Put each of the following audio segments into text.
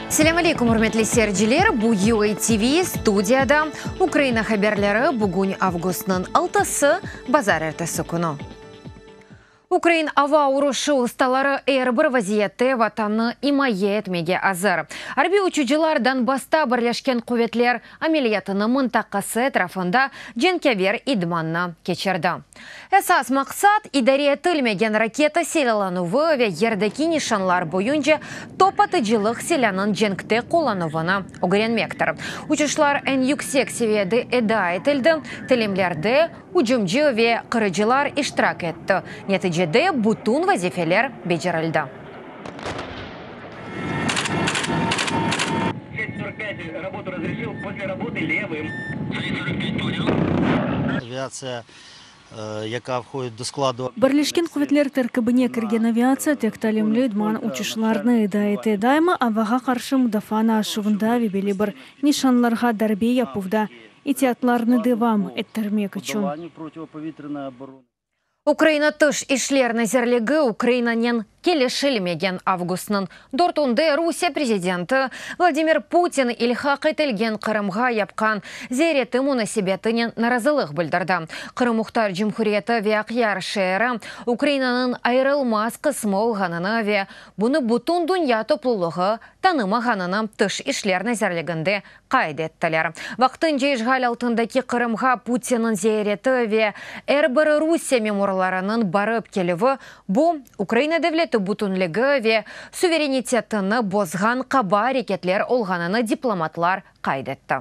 Selâm aleykum, ürmetli seyirciler! Bu UA TV, studiyada Ukraina haberleri, bugün avgustnıñ altısı, bazarertesi künü. Ukrain ava uruşı ustaları er bir vaziyette Vatannı imaye etmege azır. Arbiy uçucılar Donbassta Birleşken quvetler ameliyatınıñ mıntaqası etrafında cenkâver idmannı keçirdi. Esas maqsat, idare etilmegen raketa silâlanuvı ve yerdeki nişanlar boyunca top atıcılıq silânıñ cenkte qullanuvını ögrenmektir. Uçuşlar eñ yüksek seviyede eda etildi, talimlerde ücümci ve qırıcılar iştirak etti. Neticede bütün vazifeler becerildi. Birleşken Quvetler terkibine kirgen aviatsiya tek talimli idman uçuşlarnı eda ete, daima avağa qarşı mudafaanı aşuvında ve belli bir nişanlarğa darbe yapuvda itiyatlarnı devam ettirmek içün. Ukraina Tış işler nazirligi Ukrainanen kelişilmegen avgustnıñ dörtünde Rusiye prezidenti Vladimir Putin ilhaq etilgen Qırımğa yapqan ziyareti munasebetinen narazılıq bildirdi. Qırım Muhtar Cumhuriyeti ve Aqyar şeeri Ukrainanıñ ayırılmaz qısmı olğanını ve bunı bütün dünya toplulığı tanımağanını Tış işler nazirliginde qayd ettiler. Vaqtınca işğal altındaki Qırımğa Putinniñ ziyareti ve er bir Rusiye memurlarınıñ barıp kelüvi, bu, Ukraina devleti bütünligi ve suverenitetini bozğan qaba areketler olğanını diplomatlar qayd etti.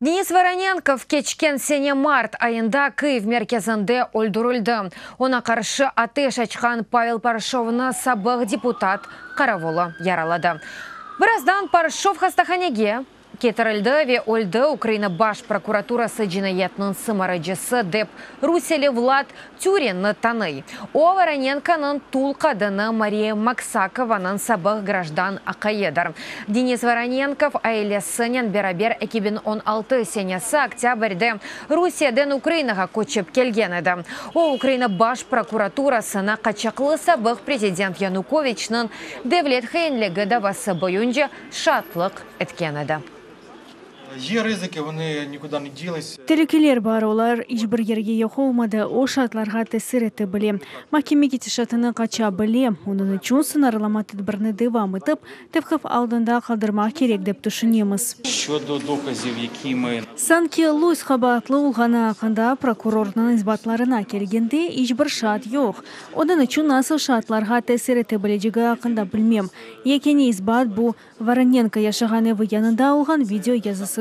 Denis Voronenkov keçken sene mart ayında Kıyiv merkezinde öldürildi. Oña qarşı ateş açqan Pavel Parşovnı sabıq deputat qaravulı yaraladı. Birazdan Parşov hastahanege ketirildi ve öldi, Ukraina Baş prokuraturası cinayetniñ sımarıcısı dep rusiyeli Vlad Türinni tanıy. O, Voronenkonıñ tul qadını Mariya Maksakovanıñ sabıq grajdan aqayıdır. Denis Voronenkov ailesinen beraber 2016 senesi oktâbrde Rusiyeden Ukrainağa köçip kelgen edi. O, Ukraina Baş prokuraturasına qaçaqlı sabıq prezident Yanukoviçniñ devlet hainligi davası boyunca şaatlıq etken edi. Ye rızıki, vonı nikuda ne dilis. Telükeler bar, olar iç bir yerge yoq olmadı, o şartlarğa tesir ete bile, mahkeme ketişatını qaça bile, onıñ içün sıñırlama tedbirini devam etip, tevqif altında qaldırmaq kerek, dep tüşünemiz. Şodo dokaziv, yaki mı. Sanki Lus qabaatlı olğanı aqqında prokurornıñ isbatlarına kelgende, iç bir şaat yoq. Onıñ içün nasıl şaatlarğa tesir ete bilecegi aqqında bilmem. Yekâne isbat bu, Voronenko yaşağan evi yanında olğan video yazısıdır.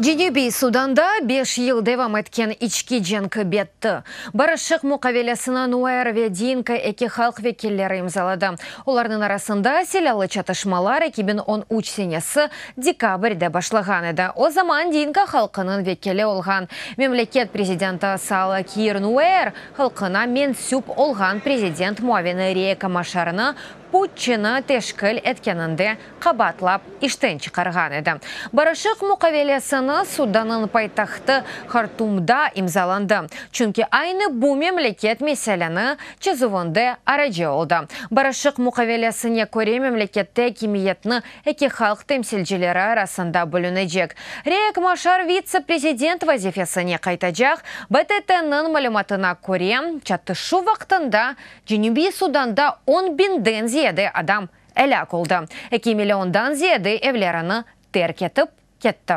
Cenübiy Sudanda beş yıl devam etken içki cenki betti. Barışıq muqavelesini Nuer ve Dinka eki halq vekilleri imzaladı. Olarnıñ arasında silâlı çatışmalar 2013 senesi dekabrde başlağan edi. O zaman Dinka halqınıñ vekili olğan memleket prezidenti Salva Kiir Nuer halqına mensüp olğan prezident muavini Riek Maşarnı putçını teşkil etkeninde qabaatlap işten çıqarğan edi. Barışıq muqavelesini Sudannıñ paytahtı Hartumda imzalandı, çünki aynı bu memleket meseleni çezüvinde aracı oldı. Barışıq muqavelesine köre memlekette akimiyetni eki halq temsilcileri arasında bölünecek. Riek Maşar vitse-prezident vazifesine qaytacaq, BTTniñ malümatına köre, çatışuv vaqtında Cenübiy Sudanda on biñden ziyade adam elâk oldı, eki milliondan ziyade evlerini terk etip ketti.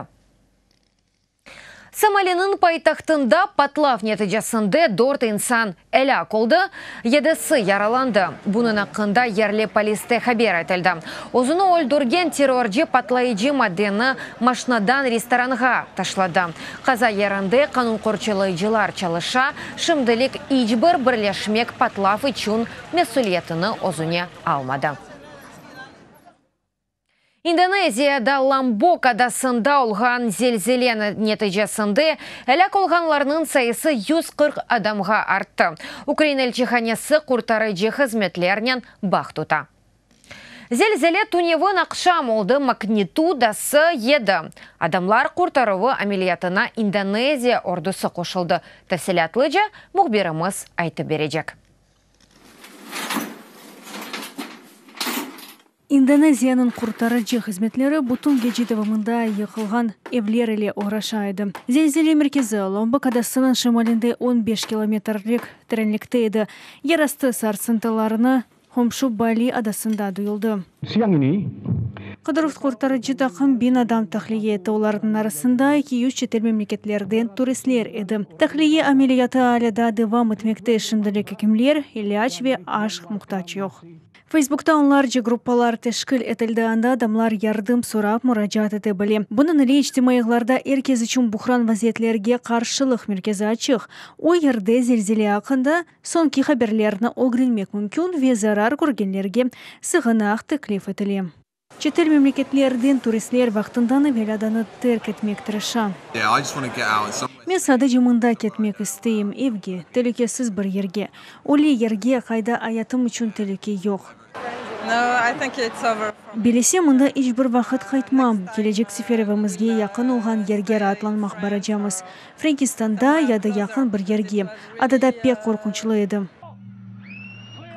Somaliniñ paytahtında patlav neticesinde dört insan elâk oldı, yedisi yaralandı. Bunıñ aqqında yerli poliste haber etildi. Özüni öldürgen terrorcı patlayıcı maddeni maşnadan restoranğa taşladı. Qaza yerinde qanun qorçalayıcılar çalışa, şimdilik iç bir birleşmek patlav içün mesüliyetini özüne almadı. İndoneziyada Lombok adasında olğan zelzele neticesinde elâk olğanlarnıñ sayısı 140 adamğa arttı. Ukraina elçihanesi qurtarıcı hızmetlernen bağ tuta. Zelzele tünevin aqşam oldı, magnitudası yedi. Adamlar qurtaruvı ameliyatına İndoneziya ordusı qoşuldı. Tafsilâtlıca mühbirimiz aytıp berecek. İndoneziyanıñ qurtarıcı hızmetleri bütün gece devamında yıqılğan evler ile oğraşa edi. Zelzele merkezi Lombok adasınıñ şimalinde on beş kilometrlik terenlikte edi. Yerastı sarsıntılarını qomşu Bali adasında duyuldı. Qıdıruv-qurtarıcı taqım biñ adam tahliye etti, olarnıñ arasında 200 çetel memleketlerden turistler edi. Tahliye ameliyatı alâ daa devam etmekte, şimdilik ekimler, ilâc ve aş muhtac yoq. Feysbukta onlarca gruppalar teşkil etildi, anda adamlar yardım sorap muracaat ete bile. Bunıñ ile içtimaiy ağlarda er kes içün buhran vaziyetlerge qarşılıq merkezi açıq. O yerde zelzele aqqında soñki haberlerni ögrenmek mümkün ve zarar körgenlerge sığınaq teklif etile. Çetel memleketlerden turistler vaqtından evel adanı terk etmek tırışa. Men sadece mında ketmek isteyim, evge, telükesiz bir yerge. Öyle yerge, qayda ayatım içün telüke yoq. Bilesem, mında iç bir vaqıt qaytmam. Kelecek sefer evimizge yaqın olğan yerge raatlanmaq baracamız, Frenkistanda ya da yaqın bir yerge. Adada pek qorqunçlı edi.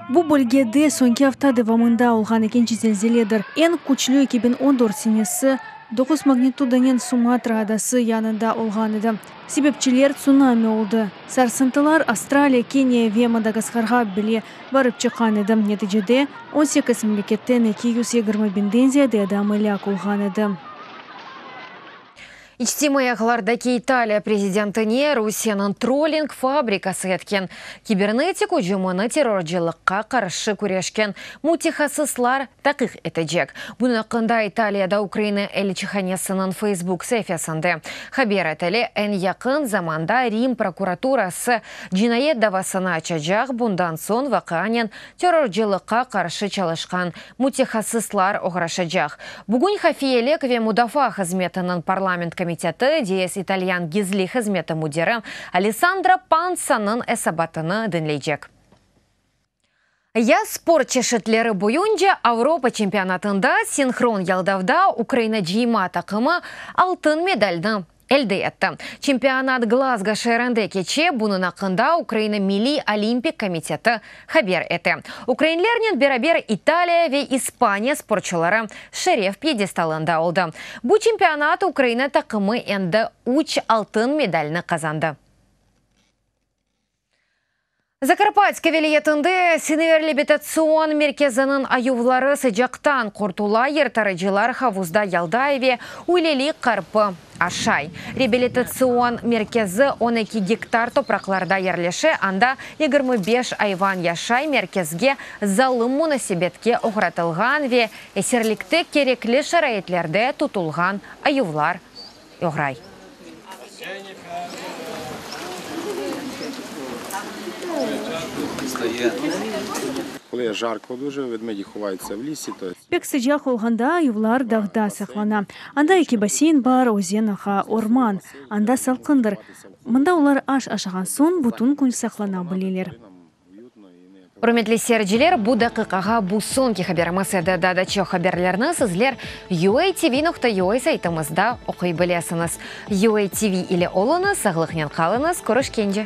Bu bölgede soñki afta devamında olğan ekinci zelzeledir. Eñ küçlü 2014 senesi doquz magnitudanen Sumatra adası yanında olğan edi. Sebepçiler tsunami oldı. Sarsıntılar Avstraliya, Keniya ve Madagaskarğa bile barıp çıqqan edi. Neticede 18 memleketten 220 biñden ziyade adam elâk olğan edi. İçtimaiy ağlardaki İtaliya prezidentine Rusiyeniñ trolling fabrikası etken kibernetik ücümini terrorcılıqqa qarşı küreşken mütehassıslar taqiq etecek. Bunıñ aqqında İtaliyada Ukraina elçihanesiniñ Facebook saifesinde haber etile. Eñ yaqın zamanda Rim prokuraturası cinayet davasını açacaq, bundan soñ vaqianen terrorcılıqqa qarşı çalışqan mütehassıslar oğraşacaq. Bugün Hafiyelik ve mudafaa hızmetiniñ parlament komiteti DS italyan gizli hızmeti müdiri Alessandro Pansanıñ esabatını diñleycek. Yaz sport çeşitleri boyunca Avropa çempionatında sinhron yaldavda Ukraina cıyma taqımı altın medalni elde etti. Çempionat Glazgo şeerinde keçe, bunıñ aqqında Ukraina Milliy olimpik komiteti haber ete. Ukrainlernen beraber İtaliya ve İspaniya sportçuları şeref pyedestalında oldı. Bu çempionat Ukraina taqımı endi üç altın medalni qazandı. Zakarpatska vilâyetinde Sineverlebitatsion merkeziniñ ayuvları sıcaqtan qurtula, yırtarıcılar havuzda yalday ve üylelik qarpı aşay. Reabilitatsion merkezi 12 gektar topraqlarda yerleşe, anda 25 ayvan yaşay, merkezge zalım munasebetke oğratılğan ve esirlikte kerekli şaraitlerde tutulğan ayuvlar oğray. Pek sıcaq olğanda ayuvlar dağda saqlana. Anda eki basseyn bar, özen aqa, orman. Anda salqındır. Mında olar aş aşağan soñ bütün kün saqlana bileler. Ürmetli seyirciler, bu daqiqağa bu soñki haberimiz edi. Daa da çoq haberlerni sizler uatv.ua saytımızda oquy bilesiñiz. UATV ile oluñız, sağlıqnen qalıñız, körüşkence!